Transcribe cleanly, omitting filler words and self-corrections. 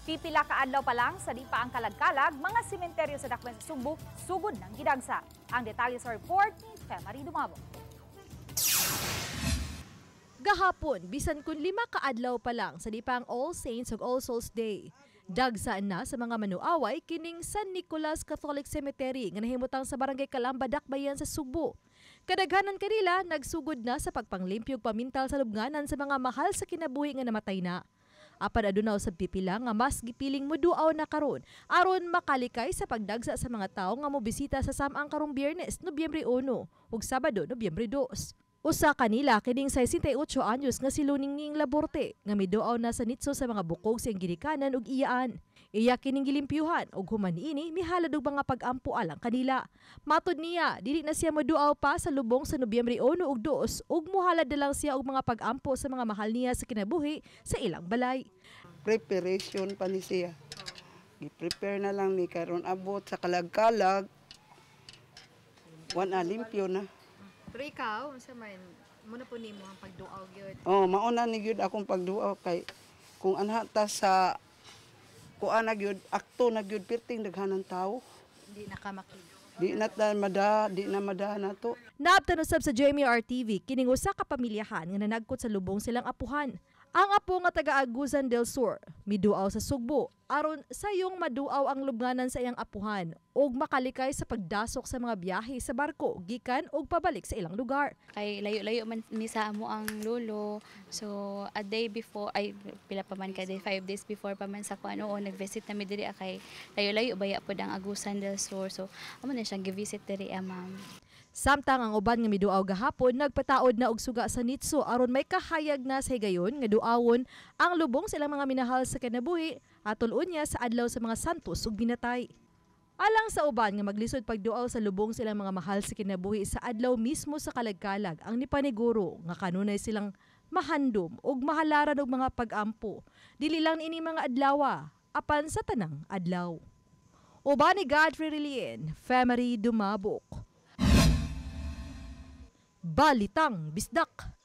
Pipila ka adlaw pa lang sa di pa ang kalagkalag, mga sementeryo sa Dakbayan sa Sugbo sugod ng gidagsa. Ang detalye sa report ni Femary Dumabo. Gahapon, bisan kun 5 ka adlaw pa lang sa di pa ang All Saints ug All Souls Day, dagsa na sa mga manuaway kining San Nicolas Catholic Cemetery nga nahimutang sa Barangay Kalamba, Dakbayan sa Sugbo. Kadaghanan kanila nagsugod na sa pagpanglimpyog pamintal sa lubnganan sa mga mahal sa kinabuhi nga namatay na. Apan aduna usab pipila nga mas gipiling moduaw na karon aron makalikay sa pagdagsa sa mga tawo nga mobisita sa samang karong Biyernes, Nobyembre 1 ug Sabado, Nobyembre 2. Usa kanila kining 68 anyos nga si Luningning Laborte nga miduaw na sa nitso sa mga bukog sa iyang ginikanan ug iyaan. Iya kining gilimpyuhan ug human niini mihalad og mga pag-ampo alang kanila. Matod niya, dili na siya moduaw pa sa lubong sa Nobyembre 1 ug 2 ug muhalad na lang siya og mga pag-ampo sa mga mahal niya sa kinabuhi sa ilang balay. Preparation pa ni siya. Gi-prepare na lang ni karon abot sa kalagkalag. Wan a limpyo na. Pero ikaw, unsa man mo na po nimo ang pagduaw gyud? Oh, mauna ni gyud akong pagduaw kay kung anha ta sa kuan na gyud, akto na gyud perting daghanan tawo. Hindi na ka makita. Di na ta mada, di na mada na to. Naabtan usab sa JMR TV kining usa ka pamilyahan nga nanagkot sa lubong silang apuhan. Ang apo nga taga Agusan del Sur miduaw sa Sugbo aron sayong maduaw ang lubnganan sa iyang apuhan ug makalikay sa pagdasok sa mga biyahe sa barko gikan ug pabalik sa ilang lugar. Kay layo-layo man ni sa amo ang lolo. So a day before, ay, pila pa man ka day, 5 days before pa man sa kuan, oo, nag-visit na mi diri kay layo-layo baya pod ang Agusan del Sur. So amo na siyang gi-visit diri, ma'am. Samtang ang uban nga miduaw gahapon nagpataod na og suga sa nitso aron may kahayag na sa higayon nga duawon ang lubong sa ilang mga minahal sa kinabuhi atol unya sa adlaw sa mga santos ug binatay. Alang sa uban nga maglisod pagduaw sa lubong sa ilang mga mahal sa kinabuhi sa adlaw mismo sa kalagkalag, ang nipaniguro nga kanunay silang mahandom ug mahalaran og mga pag-ampo. Dili lang ini mga adlawa apan sa tanang adlaw. Uban ni Godfrey Relien, Femary Dumabok. Balitang Bisdak.